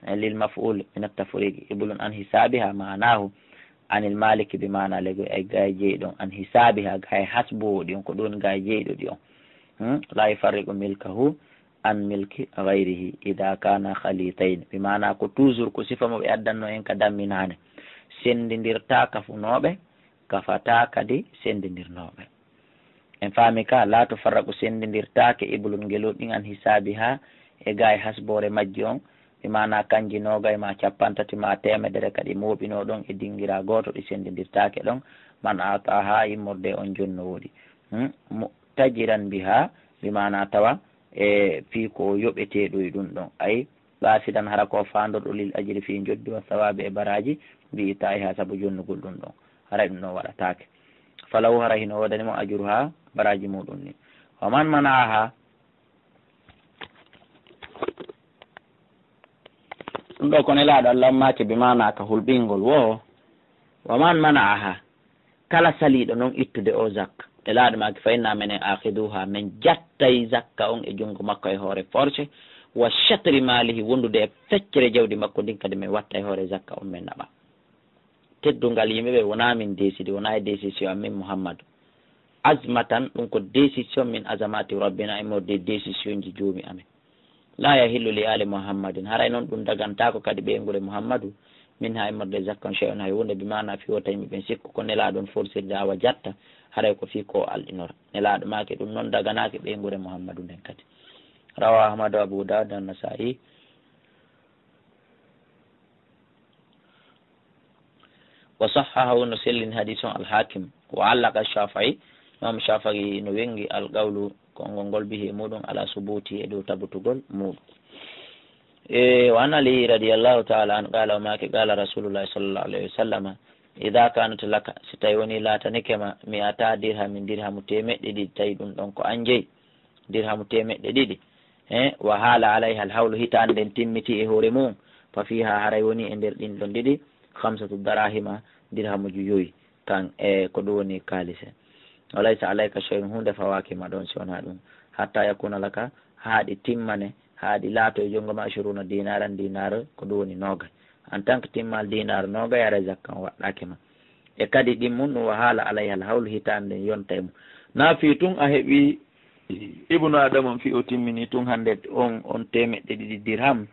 eh, lil maf'ul min at-tafriqi. Iblun an hisabiha ma'anahu anil maliki bi ma'ana legoy ay gay jeyɗon an hisabiha gay hasbowo ɗi on ko ɗum gay jeyɗo ɗi on. Hmm? La yufarriqu milkahu an milki ghayrihi idha kana khalitayn. Bi ma'ana ko toujours ko sifa mo ɓe addanno en ka damminane. Sendindirta kafunooɓe kafata kadi sendindirnooɓe. En faami ka, laa tufarraqu sendindirtaake iblun ngelooɗi ɗin an hisaabiha e gaay hasboore majji on, Bi maana kanji noogay ma cappanɗe tati ma teemedere kadi mooɓinoo ɗon e dingira gooto ɗi sendindirtaake ɗon, man aataaha immorde on jonnoowo ɗi. Hmm? Mu-, tajiran biha, bi maana tawa e fii ko yoɓeteeɗo e ɗum ɗon. Ay, qasidan hara ko faandorɗo lil ajri fii njoddi wa sawaabi e baraaji, bi itaa'iha sabu jonnugol ɗum ɗon. Haray ɗum ɗon waɗataake. Falaw hara hino woodani mo ajruha baraaji muɗum ni. Wa man mana'aha, ɗum ɗo ko Nelaaɗo Allah maaki bi maana ka hulɓingol wo, wa man mana'aha, kala saliiɗo non ittude o zakka. Nelaaɗo maaki fa inna menen akhiduha, men jattay zakka on e junngo makko e hoore force, wa shatri maalihi, wondude e feccere jawdi makko ndin kadi men watta e hoore zakka on men naɓa. Teddungal yimɓe ɓe wonaa min décidi, wonaa e décision am min Muhammadu. Azmatan, ɗum ko décision min azamati rabbina, e morde décision ji joomi amen. La yahillu li ali Muhammadin, haray noon ɗum dagantaako kadi ɓeynguure Muhammadu, min ha e morde zakkan shay'un hay huunde, bi maana fii wota yimɓe ɓen sikku ko Nelaaɗo on forsirde awa jatta, haray ko fii ko o alɗinora. Nelaaɗo maaki ɗum noon daganaaki ɓeynguure Muhammadu nden kadi. Rawa Ahmadu, Abu Dawud, An-Nasa'i. Wa sahhahahu, no sellini hadiis on Al-Hakim. Wa allaqa Shafi'i, Imam Shafi'i no wengi al-qawlu, konngol ngol, bihi, e muɗum, ala subuti, e dow tabutugol muɗum. E, wa an Ali radiyallahu ta'ala anhu qala, o maaki, qala Rasulullah sallallahu alayhi wa sallam, idha kanat laka, si tawi woni laatanike ma, mi'ata dirhamin, dirhamu teemeɗɗe ɗiɗi, tawi ɗum ɗon ko an jeyi, dirhamu teemeɗɗe ɗiɗi, he, wa hala alayha al hawlu, hitaande nden timmiti e hoore mum, fa fiha, haray woni e nder ɗin ɗon ɗiɗi, khamsatu darahima, dirhamuji joyi, kan e ko ɗum woni kaalise. Wa laysa alayka shay'un, huunde fawaaki ma ɗon si wonaa ɗum, hatta yakuna laka, haa ɗi timmane, haa ɗi laato e junngo ma, ishiruna dinaran, dinar, ko ɗum woni noogay. En tant que timmal dinar noogay, haray zakka on waɗɗaaki ma. E kadi ɗin mun ɗum, wa hala alayha al hawlu, hitaande nden yonta e mum. Na fii tun a heɓi Ibnu Adama on fii o timmini tun hannde on, on teemeɗɗe ɗiɗi dirham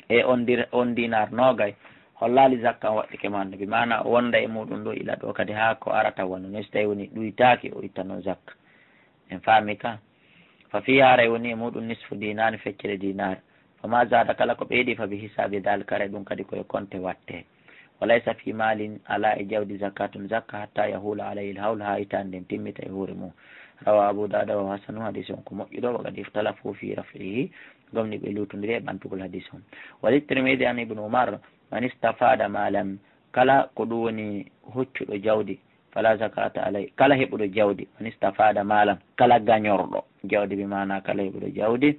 e on dir-, on dinar noogay, hollaali zakka on waɗɗike ma hannde. Bi maana o wonda e muɗum ɗo ila ɗo kadi haa ko arata wano non, si tawi woni ɗuytaaki o itta non zakka. En faami ka? Fa fiha, haray woni e muɗum, nisfu dinari, feccere dinar. Fa ma zada, kala ko ɓeydi, fa bi hisabi dhalika, haray ɗum kadi ko e konte watte. Wa laysa fi malin, ala e jawdi, zakatun, zakka, hatta yahula alayhi al hawl, haa hitaande nden timmita e hoore mum. Rawa Abu Dawud wa hasanu, hadiis on ko moƴƴuɗo, wa qad ikhtalafu fi raf'ihi, gomni ɓe luutondiri e ɓantugol hadiis on. Wa li Tirmidhi an Ibn Umar, man istafada malan, kala ko ɗum woni hoccuɗo jawdi, fala zakata alay, kala heɓuɗo jawdi, man istafada malan, kala gañorɗo jawdi, bi maana kala heɓuɗo jawdi,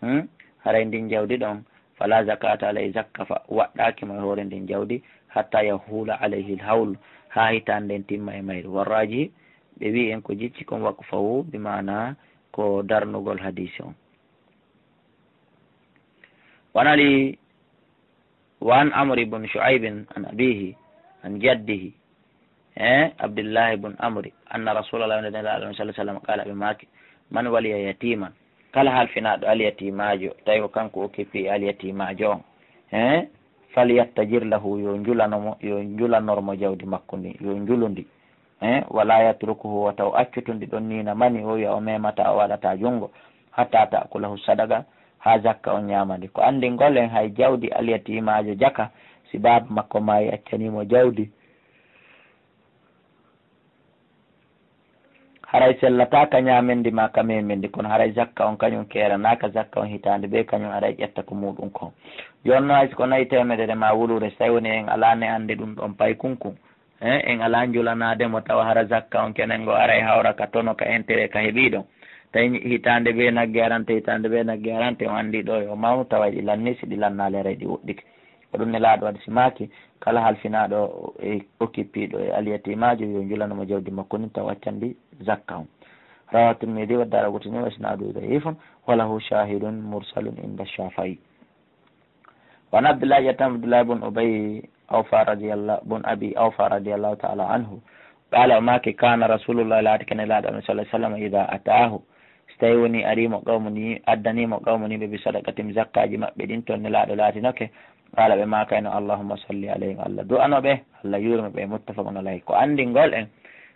hmm, haray ndin jawdi ɗon, fala zakata alay, zakka fa waɗɗaaki mo e hoore ndin jawdi, hatta yahula alayhi al hawl, haa hitaande nden timma e mayru. Warraji, ɓe wi'i en ko jicci kon waqfahu, bi maana ko darnugol hadiisi on. Wa an Ali, wa an Amr ibn Shu'ayb an abihi, an jaddihi, eh, Abdullah ibn Amr, anna Rasulullah, Nelaaɗo sallallahu alayhi wa sallam, qala, ɓe maaki, man waliya yatiman, kala halfinaaɗo alyatimaajo, tawi ko kanko occupé alyatimaajo on, eh, falyattajir lahu, yo njulano mo, yo njulanor mo jawdi makko ndi, yo njulu ndi. Eh, wala yatrukuhu, wata o accu tun ɗi ɗon ni na mani, o wi'a o memata, o waɗata junngo, hatta ta'kulahu sadaqa, haa zakka on ñaama ndi. Ko anndingol en hay jawdi alyatimaajo jaka, si baaba makko maayi accanii mo jawdi, haray sellataa ka ñaamendi maa ka meemendi, kono haray zakka on kañum keeranaaka, zakka on hitaande bee kañum haray ƴetta ko muuɗum kon. Jooni non hay si ko nayi teemedere maa wuluure, si tawi woni en alaa ne annde ɗum ɗon paykunkun, eh, en alaa njulanaade mo, tawa hara zakka on kenen ngo aray hawra ka tono, ka intérêt ka heɓiiɗo. Tawi hitaande bee nagge arante, hitaande bee nagge arante, on anndi ɗo yo mawnu, tawa ɗi lanni, si ɗi lannaali aray ɗi woɗɗike. Ko ɗum Nelaaɗo waɗi si maaki, kala halfinaaɗo e okkipiiɗo e alyatimaajo, yo njulano mo jawdi makko ndin, tawa accan ndi zakka on. Rawa Tirmidi wa Daraqutni wa isnaaduhu da'ifun, wa lahu shahidun mursalun inda Shafi'i. Wa an Abdullahi, ƴettam Abdullahi bun Ubay Awfa radiyallahu, bun Abi Awfa radiyallahu ta'ala anhu. Qala, o maaki, kana Rasulullah, laatike Nelaaɗo Allah sallallahu alayhi wa sallam, idha ataahu, si tawi woni arii mo qawmu ni, addanii mo qawmu ni ɓe bi sadaqatim, zakkaaji maɓɓe ɗin, ton Nelaaɗo laatinoke. Qala, ɓe maakayno, Allahumma salli alayhim, Allah du'ano ɓe, Allah yuurmo ɓe, muttafaqun alayhi. Ko anndingol en,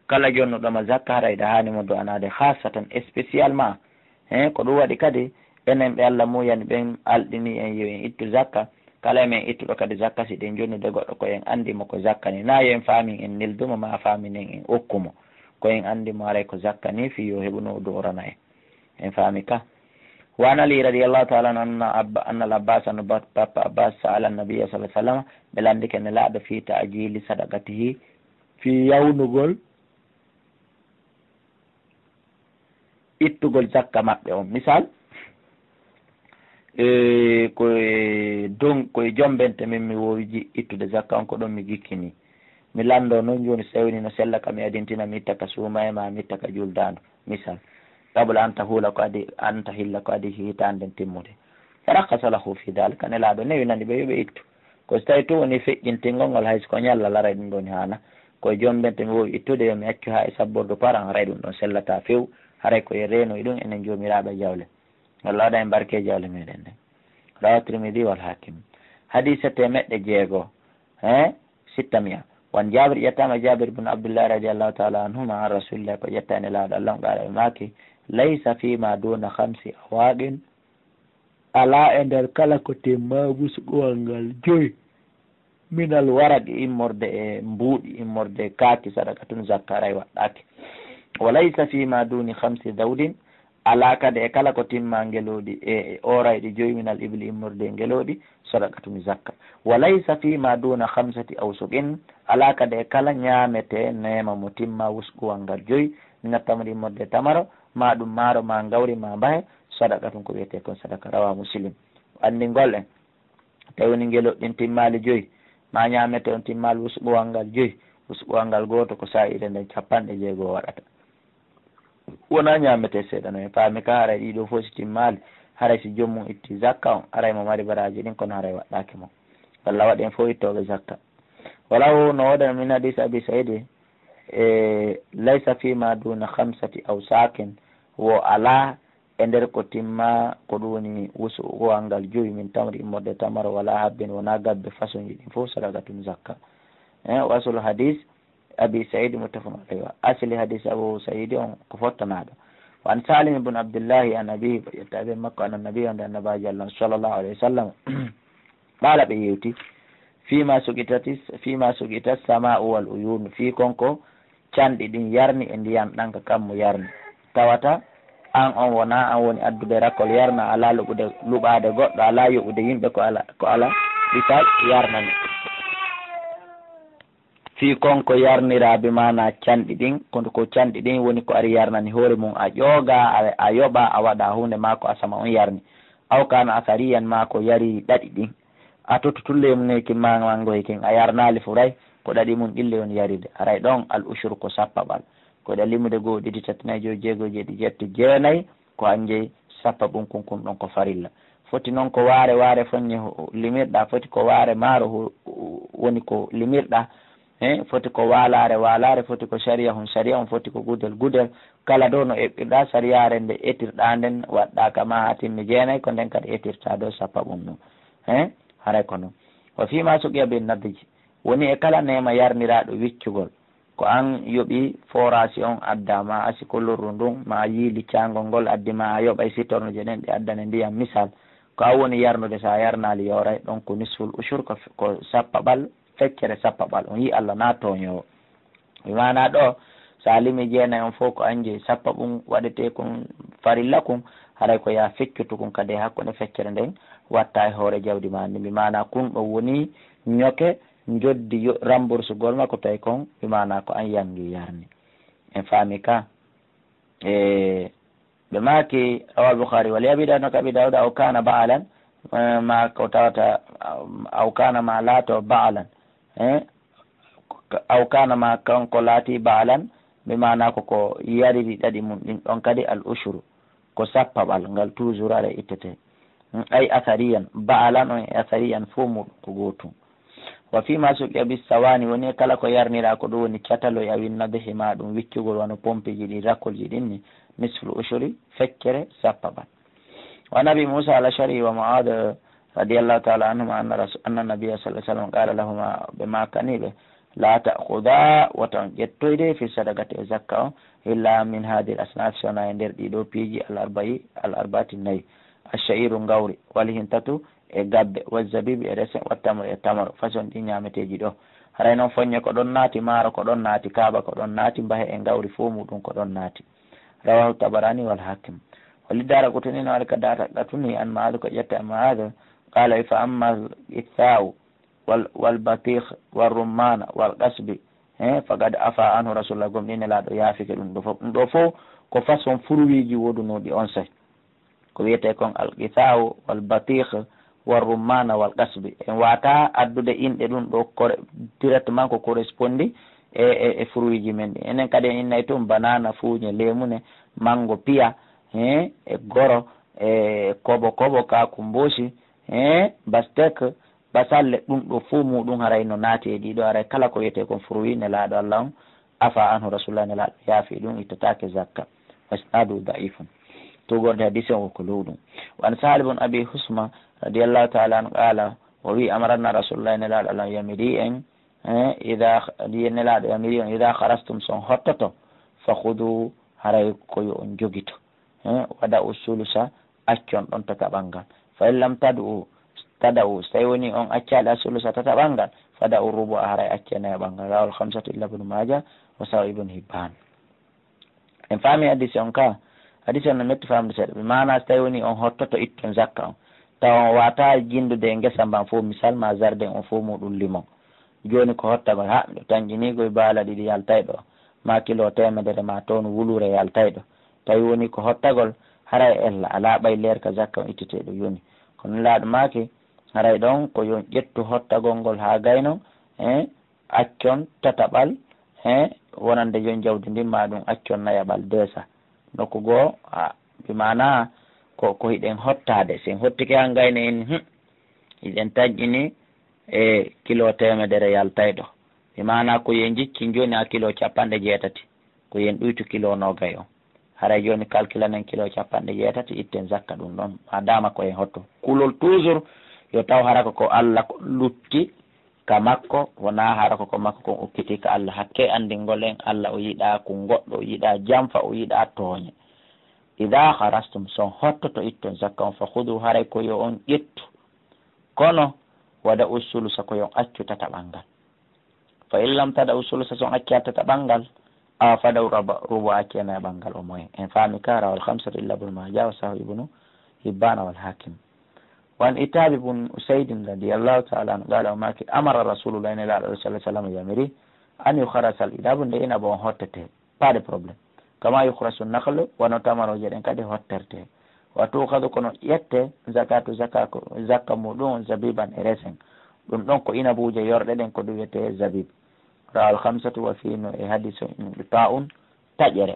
kala jonnuɗo ma zakka, haray ɗa haani mo du'anaade, khassatan, spécialement, he, ko ɗum waɗi kadi, Enen ɓe Allah muuyani ɓen alɗini en yo en ittu zakka, kala e men ittuɗo kadi zakka, si ɗen jonnude goɗɗo ko en anndi mo ko zakka ni, na yo en faamin en neldu mo, ma faaminen en okku mo, ko en anndi mo haray ko zakka ni, fii yo heɓu no o doorana en. En faami ka? Wa an Ali radiyallahu ta'ala anhu anna Abba-, anna al-Abbas, anna ba-, bappa Abbas, sa'ala an-nabiyya sallallahu alaihi wasallam, ɓe lanndike Nelaaɗo fii ta'jili sadaqatihi, fii yawnugol ittugol zakka maɓɓe on. Misal, e, ko e don, ko e jombente min mi woowi ji-, ittude zakka on, ko ɗon mi jikkini. Mi lanndo non jooni, sewni no sella ka mi adintina, mi itta ka suumaye ma, mi itta ka juldaandu. Misal, qabla an tahula, ko adi, an tahilla, ko adi hitaande nden timmude. Farakhasa lahu fi dhalika, Nelaaɗo newinani ɓe yo ɓe ittu. Ko si tawi tun woni feƴƴintingol ngol, hay si ko ñallal, haray ɗum ɗon haana. Ko e jombente mi woowi ittude, yo mi accu haa e sabbordu paran, haray ɗum ɗon sellataa few. Haray ko e reeno e ɗum enen joomiraaɓe jawle. Allah waɗa en barke jawle meɗen ɗen. Rawahu Tirmidhi wal Hakim. Hadiisa teemeɗɗe jeego, he, sitta mi'a. Wan Jabir, ƴettaama Jabir bin Abdullah radiyallahu ta'ala anhuma an Rasulillah, ko ƴetta e Nelaaɗo Allah on, qaala, ɓe maaki, laysa fima duna khamsi awaqin, alaa e nder kala ko timma wusquwal ngal joyi, minal waraqi, immorde e mbuuɗi, immorde e kaaki, sadaqatun, zakka haray waɗɗaaki. Wa laysa fima duni khamsi dawdin, alaa kadi e kala ko timma ngelooɗi e, e oorayɗi joyi, minal ibli, immorde e ngelooɗi, sadaqatun, zakka. Wa laysa fima duna khamsati awsuqin, alaa kadi e kala ñaamete neema mo timma wusquwal ngal joyi, minat tamri, immorde e tamaro, ma ɗum maaro, ma ngawri, ma mbahe, sadaqatun, ko wiyetee kon sadaka. Rawahu Muslim. Anndingol en, tawi woni ngelooɗi ɗin timmaali joyi, ma ñaamete on timmaali wusquwal ngal joyi, wusquwal ngal gooto ko saa'iire nden cappanɗe jeego waɗata. Wonaa ñaametee seeɗa non. En faami ka, haray ɗii ɗoo fof si timmaali, haray si joom mum itti zakka on, haray mo mari baraaji ɗin, kono haray waɗɗaaki mo. Walla waɗi en fof ittooɓe zakka. Wala wo no woodani min hadis Abi Saidi, e, laysa fima duna khamsati awsaqin, wo alaa e nder ko timma, ko ɗum woni wusquwal ngal joyi, min tamri, immorde tamaro, wala habbin, wonaa gabbe façonji ɗin fof, sadaqatun, zakka. Eh, wa aslu hadis Abi Saidi muttafaqun alayhi. Asli hadis Abu Saidi on ko fottanaaɗo. Wa an Salim ibn Abdillahi an abihi, ko ƴetta e makko, anna nabi, wonde annabaajo Allah on, sallallahu alayhi wa sallam, qaala, ɓe yewti, fima suqitati, fima suqita sama'u wal uyun, fii kon ko canɗi ɗin yarni e ndiyan ɗan ka kammu yarni. Tawata an on wonaa an woni addude rakol yarna, alaa luɓude, luɓaade goɗɗo, alaa yoɓude yimɓe ko ala, ko ala misal yarnani. Fii kon ko yarniraa bi maanaa canɗi ɗin, kono ko canɗi ɗin woni ko ari yarnani hoore mum, a ƴoogaa, a, a yoɓa, a waɗa huunde maa ko asama on yarni. Aw kaana asariyan maa ko yari ɗaɗi ɗin. A tottu tun leyum neykin maa mangoykin, a yarnaali furay, ko ɗaɗi mum ɗin le on yaride. Haray ɗon al ushur ko sappaɓal. Ko ɗa limude goo, ɗiɗi, tati, nayi, joyi, jeego, jeeɗiɗi, jeetati, jeenayi, ko an jeyi sappaɓun kun, kun ɗon ko farilla. Foti non ko waare waare foññe hu-, limirɗa, foti ko waare maaro hu-, hu-, woni ko limirɗa. He, foti ko waalaare waalaare, foti ko sariya hun sariya, on foti ko gudel gudel. Kala dow no eɓɓirɗa sariyaare nde etirɗa nden, waɗɗa ka ma haa timmi jeenayi, ko nden kadi etirta dow sappaɓun ɗum. He, haray ko non. Wa fima suqiya bin nadji, woni e kala neema yarniraaɗo wiccugol. Ko an yoɓi forage on adda ma, a siko lorru ndun, ma a yiili caangol ngol addi ma, a yoɓay citerne je ɗen ɗi addane ndiyam, misal. Ko an woni yarnude, sa yarnaali yooray, ɗon ko nisful ushur, ko, ko sappaɓal, feccere sappaɓal. On yi Allah na tooñoowo. Bi maana ɗo, sa limi jeenayi on fof ko an jeyi, sappaɓun waɗetee kun farilla kun, haray ko ya feccutu kun kadi e hakkunde feccere nden, watta e hoore jawdi ma ndi. Bi maana kun ɗon woni ñoke, njoddi yo-, rembourse gol ma ko tawi kon, bi maana ko an yangi yarni. En faami ka? E, ɓe maaki, rawahu Bukhari, wa li Abi Dawud, ka Abi Dawud, aw kana ba'lan, eh, ma ko tawata, aw kana ma laato ba'lan, eh, aw kana ma kanko laati ba'lan, bi maana ko ko yariri ɗaɗi mum ɗin ɗon kadi al ushuru. Ko sappaɓal ngal toujours aɗa ittete. Mm, ay asariyan, ba'alan on e asariyan fof muɗum ko gootum. Wa fima suqiya bis sawani, woni e kala ko yarnira ko ɗum woni cataloy, awi nadhi ma ɗum wiccugol wano pompiji ɗin, rakolji ɗin ni, nisful ushuri, feccere sappaɓal. Wa nabi Musa al Ashari wa Mu'ad radiyallahu ta'ala anhuma anna rasu-, anna nabiyya sallallahu alaihi wasallam qala lahuma, ɓe makani ɓe, la ta'khudha, wota on ƴettoyde, fi sadaqati e zakka on, illa min hadhihi al asnaf, sona e nder ɗiɗo piiji al arba'i, al arba'ati nayi. Ash-sha'iru, ngawri, wal hintatu, e gabbe, wa zabibi, e resen, wa tamru, e tamaro. Façon ɗi ñaameteeji ɗo. Haray noon foññe ko ɗon naati, maaro ko ɗon naati, kaaba ko ɗon naati, mbahe e ngawri fof muɗum ko ɗon naati. Rawahu Tabarani wal Hakim. Wali dara ko tuni no alka data gatuni an Mu'adh ko ƴetta e Mu'adh. Qala fa amma al-ghitha'u wal, wal batikh wal rummana wal qasbi, he, faqad afa anhu Rasulullah, gom ɗi Nelaaɗo yaafike ɗum ɗo fof. Ɗum ɗo fof ko façon fruitji wodunoɗi on say. Ko wiyetee kon al-ghitha'u wal batikh wal rummana wal qasbi. En wata addude inɗe ɗum ɗo kore-, directement ko correspondi e, e, e fruitji men ɗi. Enen kadi en innay tum banana, fuuñe, leemune, mango, piya, he, e goro, e kobo kobo, kaku mboosi, he, bastek, basalle, ɗum ɗo fof muɗum haray no naati e ɗiɗo, haray kala ko wiyetee kon fruit Nelaaɗo Allah on, afa anhu Rasulullah, Nelaaɗo yaafi ɗum, ittataake zakka. Wa isnadu da'ifun. Tugorde hadisi on ko lowɗum. Wa an Sahal ibn Abi Husma radiyallahu ta'ala anhu qala, o wi amarana Rasulullah, Nelaaɗo Allah yamiri en, eh, ida, Nelaaɗo yamiri on, ida kharastum, son hottoto, fa khudu, haray ko yo on jogito. Eh, wada usulusa, accon ɗon tataɓal ngal. Fa in lam tad'u, tada'u, so tawi woni on accaali asulusa tataɓal ngal, fada'u rubu'a, haray acce nayaɓal ngal. Rawal khamsatu illa Ibn Majah, wa sahu Ibn Hibban. En faami hadisi on ka, hadisi on no metti faamde seeɗa. Bi maana so tawi woni on hottoto itton zakka on, tawa on wata jindude e ngesa mban fof, misal ma jardin on fof muɗum limon. Jooni ko hottagol, ha, miɗo tanƴini koye baala ɗiɗi yaltay ɗo, ma kilo teemedere ma toon wuluure yaltay ɗo. Tawi woni ko hottagol, haray ella alaa ɓay leer ka zakka on itteteeɗo yoni. Kono Nelaaɗo maaki, haray ɗon ko yon ƴettu hottagol ngol haa gayno, e accon tataɓal, e wonande yon jawdi ndin, ma ɗum accon nayaɓal deesa. Nokku goo, a, bi maana ko, ko hiɗen hottaade. Si en hottike haa gayno en, hmm, hiɗen tanƴini e kilo teemedere yaltay ɗo. Bi maana ko yen jicci jooni haa kilo capanɗe jeetati. Ko yen ɗuytu kilo noogay on. Haray jooni kalkilanen kilo capanɗe jeetati, itten zakka ɗum ɗon. Ma dama ko en hotto. Kulol toujours yo taw hara ko, ko Allah ko lutti ka makko, wonaa hara ko, ko makko kon okkiti ka Allah. Hakke anndingol en Allah o yiɗaa kun goɗɗo, o yiɗaa janfa, o yiɗaa tooñe. Ida kharastum, son hottoto itton zakka on, fa khudu, haray ko yo on ƴettu. Kono wada usulusa, ko yon accu tataɓal ngal. Fa in lam tada usulusa, son acca tataɓal ngal, a fadaw raba-, rubu acce nayaɓal ngal o moyen. En faami ka, rawal khamsatu illa Ibn Majah wa sahu Ibnu Hibbana wal Hakim. Wa an Itab ibn Usaydin radiyallahu ta'ala anhu qala, o maaki, amara Rasulullah, Nelaaɗo sallallahu alaihi wasallam yamiri, an yukhrasa al inabu, nde inabu on hottete. Pas de problème. Kama yukhrasu nakhl, wano tamarooje ɗen kadi hotterte. Wa tukhadhu, kono ƴette zakatu zaka ko, zakka muɗum on zabiban e resen. Ɗum ɗon ko inabuuje yorɗe ɗen ko ɗum wiyetee zabib. Rawal khamsatu wa fino e hadis o inqita'un taƴere.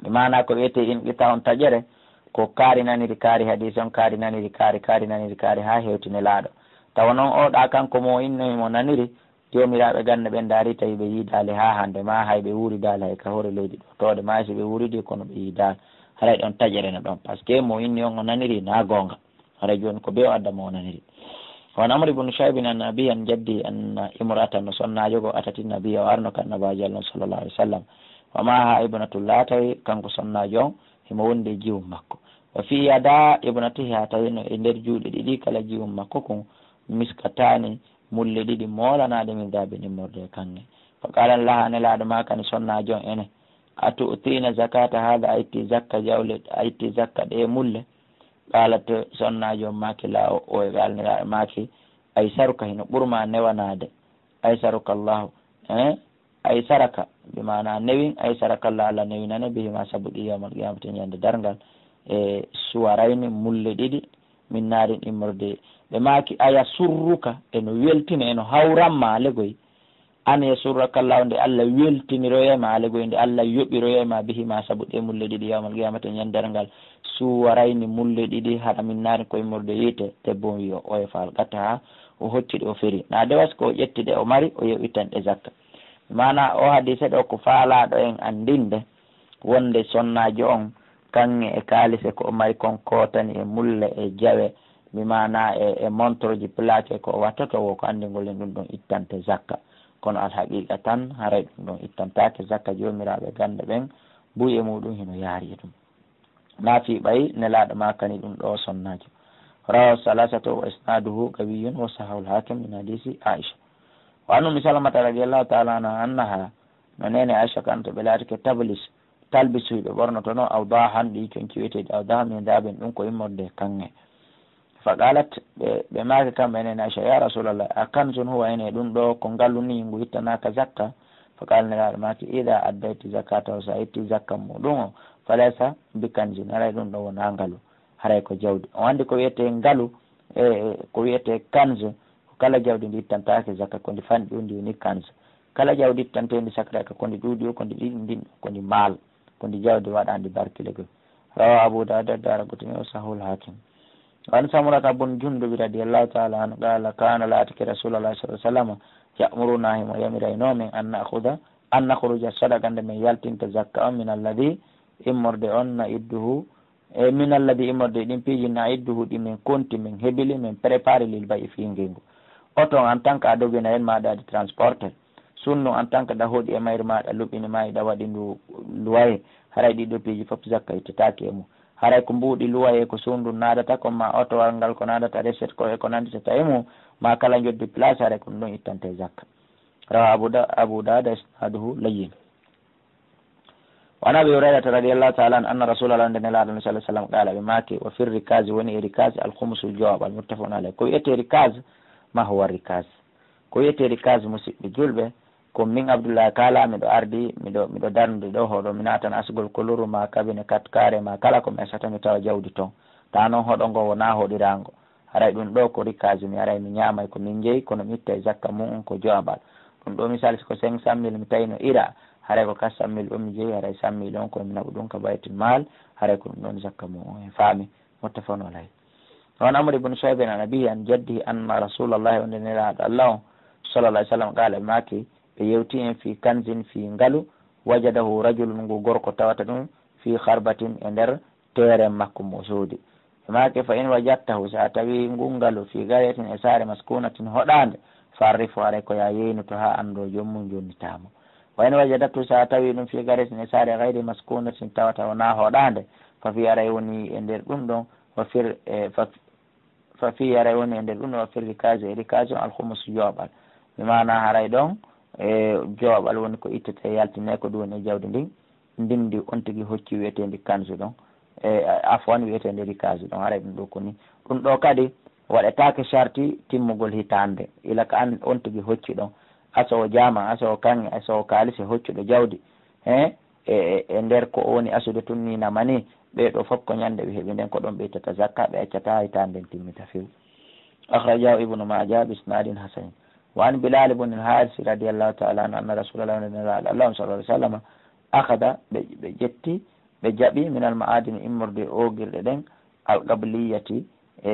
Bi maana ko wiyetee inqita'un taƴere, ko kaari naniri kaari hadis on, kaari naniri kaari, kaari naniri kaari haa hewti Nelaaɗo. Tawa noon o ɗa kanko mo inno mo naniri, Joomiraaɓe gannde ɓen ndaari, tawi ɓe yiidaali haa hannde, maa hay ɓe wuuridaali hay ka hoore leydi ɗo. Towde maa si ɓe wuuridii, kono ɓe yiidaali. Haray ɗon taƴere no ɗon, parce que mo inni on o naniri naa goonga. Haray jooni ko bee o adda mo o naniri. Wa an Amr ibn Shu'ayb an abiihi an jaddihi anna imra'atan, no sonnaajo goo atati nabiyya, o arno ka Annabaajo Allah sallallahu alaihi wasallam. Wa ma'aha ibnatun laha, tawi kanko sonnaajo on himo wondi e jiwum makko. Wa fi yada ibnatiha, tawi no e nder juuɗe ɗiɗi kala jiwum makko kun miskataani, mulle ɗiɗi moolanaaɗe min dahabin immorde e kaŋŋe. Fa qala laha, Nelaaɗo maakani sonnaajo on ene, a tu'tina zakata hada, a itti zakka jawle, a itti zakka ɗe mulle? Qalat, sonnaajo on maaki la, o, o e Nelaaɗo maaki, aysaruka, hino ɓurma newanaade, aysaruka Allahu, eh, aysaraka, bi maana newin, aysaraka Allah, Allah newinane, bihima sabu ɗi yawmal qiyamati, ñande darngal, e suwarayni, mulle ɗiɗi, min naarin immorde. Ɓe maaki, aya surruka, eno weltina, eno hawran ma legoy. An yasurraka Allah, nde Allah weltiniroyay ma legoy, nde Allah yoɓiroyay ma bihima sabu ɗe mulle ɗiɗi yawmal qiyamati, ñande darngal, suwarayni, mulle ɗiɗi, hara min naarin ko immorde yiite. Debbo on wi o, oye faal gata ha o hocci ɗe o feri. Na dewas ko o ƴetti ɗe o mari, o yewi tan ɗe zakka. Maana o hadise ɗo ko faalaaɗo en anndinde wonde sonnaajo on, kaŋŋe e kaalise ko o mari kon kootani e mulle e jawe, mi maana e, e montroji plaqué ko o wattoto, wo ko anndingol en ɗum ɗon ittante zakka. Kono alhaqiqa tan, haray ɗum ɗon ittantaake zakka. Joomiraaɓe gannde ɓen, buy e muɗum hino yaari e ɗum. Nafi ɓay Nelaaɗo maakani ɗum ɗo sonnaajo. Rawahu salasatu wa isnaduhu qawiyun wa sahahul Hakim min hadisi Aisha. Wa an Ummi Salamata radiyallahu ta'ala anha annaha, no neene Aisha kan to ɓe laatike tablis, talbisu, ɓe ɓornotono awdahan, ɗi conci wiyeteeɗi awdahan min dahabin, ɗum ko immorde e kaŋŋe. Fa qalat, ɓe, ɓe maaki kamɓe neene Aisha, ya Rasulallah, a kanzun huwa, ene ɗum ɗo ko ngalu ni ngu ittanaaka zakka? Fa qala, Nelaaɗo maaki, idha addayti zakatahu, so a itti zakka muɗum o, falaysa bi kanzin, haray ɗum ɗo wonaa ngalu, haray ko jawdi. O anndi ko wiyetee ngalu, e, e, ko wiyetee kanzu, ko kala jawdi ndi ittantaake zakka, ko ndi fanɗi ɗum ndi woni kanzu. Kala jawdi ittanteendi zakka ko ndi ɗuuɗi o, ko ndi ɗiɗi ndin, ko ndi maal, ko ndi jawdi waɗaandi barkilegol. Rawahu Abu Dawud, Daraqutni, wa sahahul Hakim. Wa an Samurata bun Jundubi radiyallahu ta'ala anhu qala, kana laatike Rasulullah sallallahu alaihi wasallam ya'muruna, himo yamiraynoo men, an na'khudha, an nakhruja sadaqa, nde men yaltinta zakka on, min alladhi, immorde on, na'idduhu, e min alladhi, immorde ɗin piiji, na'idduhu, ɗi men konti, men hebili, men prépare lil bay'i fii ngengu. Oto en tant que a dogina en ma ɗa waɗi transporter. Sunnu en tant que ɗa hoɗi e mayri ma, ɗa luɓini ma, ɗa waɗi ndu luwaye. Haray ɗiɗo piiji fof zakka ittetaake e mum. Haray ko mbuuɗi luwaye ko suundu naadata, ko ma otowal ngal ko naadata, recette ko e ko nanditata e mum, ma kala njoddi place, haray ko ɗum ɗon ittante zakka. Rawa Abu Da-, Abu Dawud, isnaduhu layyin. Wa an Abi Hurayrata radiyallahu ta'ala anhu, anna Rasulallah, nde Nelaaɗo sallallahu alaihi wasallam, qala, ɓe maaki, wa fir rikazi, woni e rikazi, al khumusul, jowaɓal, muttafaqun alayh. Ko wiyetee rikazi, ma huwa rikaz. Ko wiyetee rikaz, musiɓɓe julɓe, ko min Abdullahi kaala, miɗo ardi, miɗo, miɗo darnude ɗo hoɗo, mi naatan asgol koluru ma kabine kat kaare ma kala ko mi asata mi tawa jawdi ton. Taa non hoɗo ngo wonaa hoɗiraango. Haray ɗum ɗo ko rikaz mi, haray mi ñaamay ko min jeyi, kono mi ittay zakka mu'un ko jowaɓal. Ɗum ɗo misal si ko cinq cent mille mi tawi no ira, haray ko quatre cent mille ɗum mi jeyi, haray cent mille on ko mi naɓu ɗum ka baytul mal, haray ko ɗum ɗon zakka mu'un en faami. Muttafaqun alayh. Wa an Amr ibn Shu'ayb an abihi an jaddihi anna Rasulallahi, wonde Nelaaɗo Allah on, sallallahu alaihi wasallam, qala, ɓe maaki, ɓe yewti en fi kanzin, fi ngalu, wajadahu rajulun, ngu gorko tawata ɗum, fi kharbatin, e nder teeren makko mo soodi. Ɓe maaki, fa in wajadtahu, so a tawi ngu ngalu, fi qaryatin, e saare, maskunatin, hoɗaande, fa arrifhu, haray ko ya yeynuto haa anndoo joom mum, jonnitaamo. Wa in wajadathu, so a tawi ɗum, fi qaryatin, e saare, ghayri maskunatin, tawata wonaa hoɗaande, fa fi, haray woni e nder ɗum ɗon, wa fir, e, fa, fa fi, haray woni e nder ɗum ɗon, wa fir rikazi, e rikazi on, al khumus, jowaɓal. Bi maana haray ɗon, e, jowaɓal woni ko ittete, yaltine ko ɗum woni e jawdi ndin, ndin ndi on tigi hocci wiyeteendi kanzu ɗon, e, afwan, wiyeteendi rikazi ɗon, haray ɗum ɗo ko ni. Ɗum ɗo kadi waɗetaake sharti timmugol hitaande, ila ka an on tigi hocci ɗon, aso o jaama, aso o kaŋŋe, aso o kaalisi hoccuɗo jawdi, he, e, e, e nder ko o woni asude tun ni namani, ɓee ɗo fof ko ñande ɓe heɓi nden, ko ɗon ɓe ittata zakka, ɓe accata hitaande nden timmita few. Akhrajahu Ibnu Maaja bi isnadin hasanin. Wa an Bilal ibn al-Haris radiyallahu ta'ala anhu anna Rasulallah, wonde Nelaaɗo Allah on sallallahu alaihi wasallam, akhadha, ɓe, ɓe ƴetti, ɓe jaɓi, min al-ma'adini, immorde e oogirɗe ɗen, al-qabliyati, e